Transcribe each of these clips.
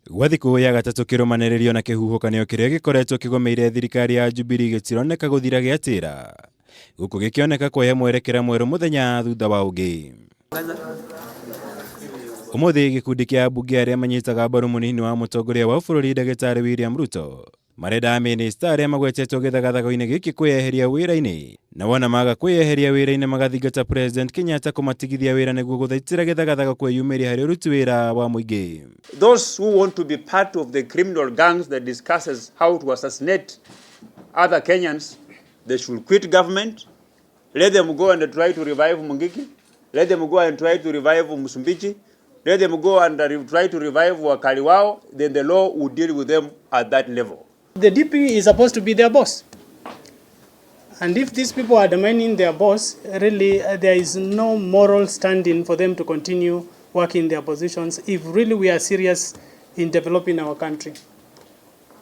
Gwa thikũ ya gatatũ kĩrũmanĩrĩrio na kĩhuhũkanio kĩrĩa gĩkoretwo kĩgomeire thirikari ya Jubilee gĩtironeka gũthira gĩatĩra, gũkũ gĩkĩoneka kuoya mwerekera mwerũ mũthenya thutha wa ũngĩ. Ũmũthĩ gĩkundi kĩa ambunge arĩa manyitaga mbaru mũnini wa mũtongoria wa bũrũri Ndagĩtarĩ William Ruto marenda amĩnĩsta arĩa magwetetwo gĩthagathago-inĩ gĩkĩ kwĩyeheria wĩra-inĩ, na wona maga kwĩyeheria wĩra-inĩ magathingata President Kenyatta kũmatigithia wĩra nĩguo gũthaitĩra gĩthagathago kwĩyumĩria harĩ ũruti wĩra wa mũingĩ. Those who want to be part of the criminal gangs that discusses how to assassinate other Kenyans, they should quit government. Let them go and try to revive Mungiki. Let them go and try to revive Msumbiji. Let them go and try to revive Wakaliwao. Then the law will deal with them at that level. The DP is supposed to be their boss. And if these people are undermining their boss, really there is no moral standing for them to continue working their positions if really we are serious in developing our country.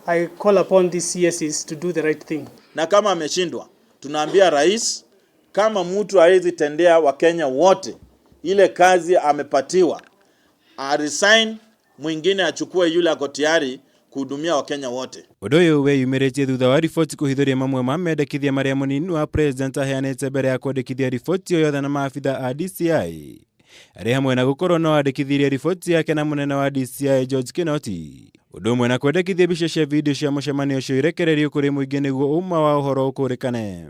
I call upon these CSs to do the right thing. Na kama ameshindwa, tunaambia rais, kama mtu hawezi tendea Wakenya wote ile kazi amepatiwa, a resign, mwingine achukue yule ako tayari kuhudumia Wakenya wote. Ũndũ ũyũ weyumĩrĩtie thutha wa riboti kũhithũria mamwe ma mendekithia marĩa mũnini wa president aheanĩte mbere ya kwandĩkithia riboti o yothe na maabitha a DCI, arĩ hamwe na gũkorwo no andĩkithirie riboti yake na mũnene wa DCI George Kinoti, ũndũ ũmwe na kwendekithia mbica cia video cia mũcemanio ũcio irekererio kũrĩ mũingĩ nĩguo ũma wa ũhoro ũkũrĩkane.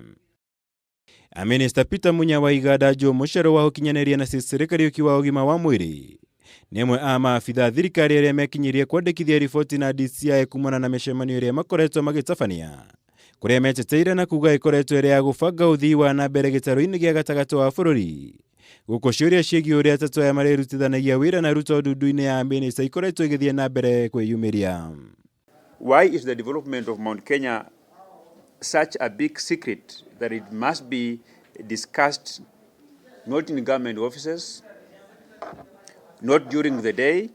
Amĩnĩsta Peter Munya wa Iganda, Joe Mucheru wa ũkinyanĩria na Sicily Kariuki wa ũgima wa mwĩrĩ nĩ amwe a maabitha a thirikari arĩa mekinyirie kwandĩkithia riboti na DCI kumana na mĩcemanio ĩrĩa makoretwo magĩtabania, kũrĩa meteteire na kuga ĩkoretwo ĩrĩ ya gũbanga ũthii wa na mbere gĩtarũ-inĩ gĩa gatagatĩ wa bũrũri, gũkũ ciũria ciĩgiĩ ũrĩa atatũ aya marĩrutithanagia wĩra na Ruto ndundu-inĩ ya mĩnĩsta ikoretwo igĩthiĩ na mbere kwĩyumĩria. Why is the development of Mount Kenya such a big secret that it must be discussed not in government offices, not during the day,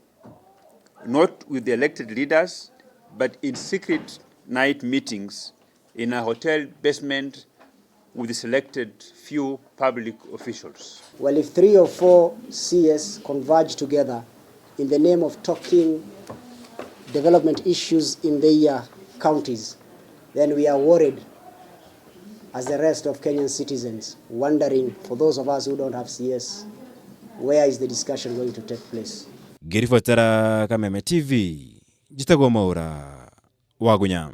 not with the elected leaders, but in secret night meetings in a hotel basement with selected few public officials? Well, if three or four CS converge together in the name of talking development issues in their counties, then we are worried as the rest of Kenyan citizens, wondering, for those of us who don't have CS, where is the discussion going to take place? Ngĩribotera Kameme TV, njĩtagwo Mwaũra Wagunya.